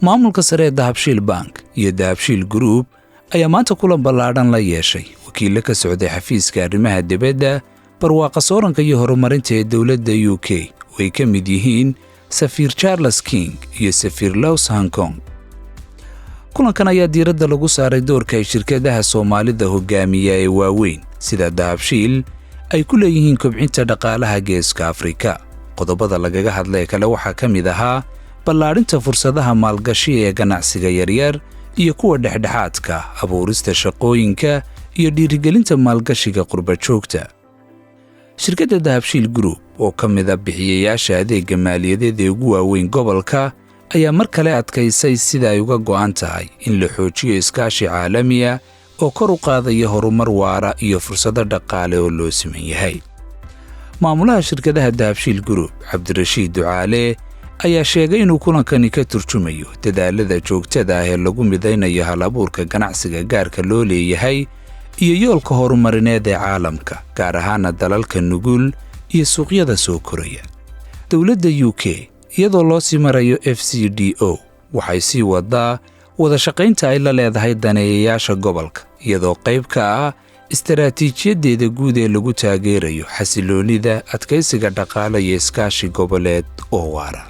Maamulka sare ee Dahabshiil Bank iyo Dahabshiil Group ayaa maanta kulan ballaadhan la yeeshay wakiillo ka socday xafiiska arrimaha dibadda, barwaaqa sooranka iyo horumarinta ee dowladda UK, oo ay ka mid yihiin Safiir Charles King iyo Safiir Lows Hong Kong. Kulankan ayaa diiradda lagu saaray doorka ay shirkadaha Soomaalida hogaamiya ee waaweyn sida Dahabshiil ay ku leeyihiin kobcinta dhaqaalaha Geeska Afrika. Qodobada lagaga hadlay kale waxaa ka mid ahaa ballaadhinta fursadaha maalgashi ee ganacsiga yaryar iyo kuwa dhexdhexaadka, abuurista shaqooyinka iyo dhiirigelinta maalgashiga qurbajoogta. Shirkadda Dahabshiil Group, oo ka mid ah bixiyayaasha adeegga maaliyadeed ee ugu waaweyn gobolka, ayaa mar kale adkaysay sida ay uga go'an tahay in la xoojiyo iskaashi caalamiya oo kor u qaadaya horumar waara iyo fursado dhaqaale oo loo siman yahay. Maamulaha shirkadaha Dahabshiil Group, Cabdirashiid Ducaale, ayaa sheegay inuu kulankani ka turjumayo dadaalada joogtada ah ee lagu midaynayo hal-abuurka ganacsiga gaarka loo leeyahay iyo yoolka horumarineed ee caalamka, gaar ahaana dalalka nugul iyo suuqyada soo koraya. Dowladda UK, iyadoo loo sii marayo FCDO, waxay sii wadaa wada shaqaynta ay la leedahay daneeyayaasha gobolka, iyadoo qayb ka ah istaraatiijiyaddeeda guud ee lagu taageerayo xasiloonida, adkaysiga dhaqaale iyo iskaashi goboleed oo waara.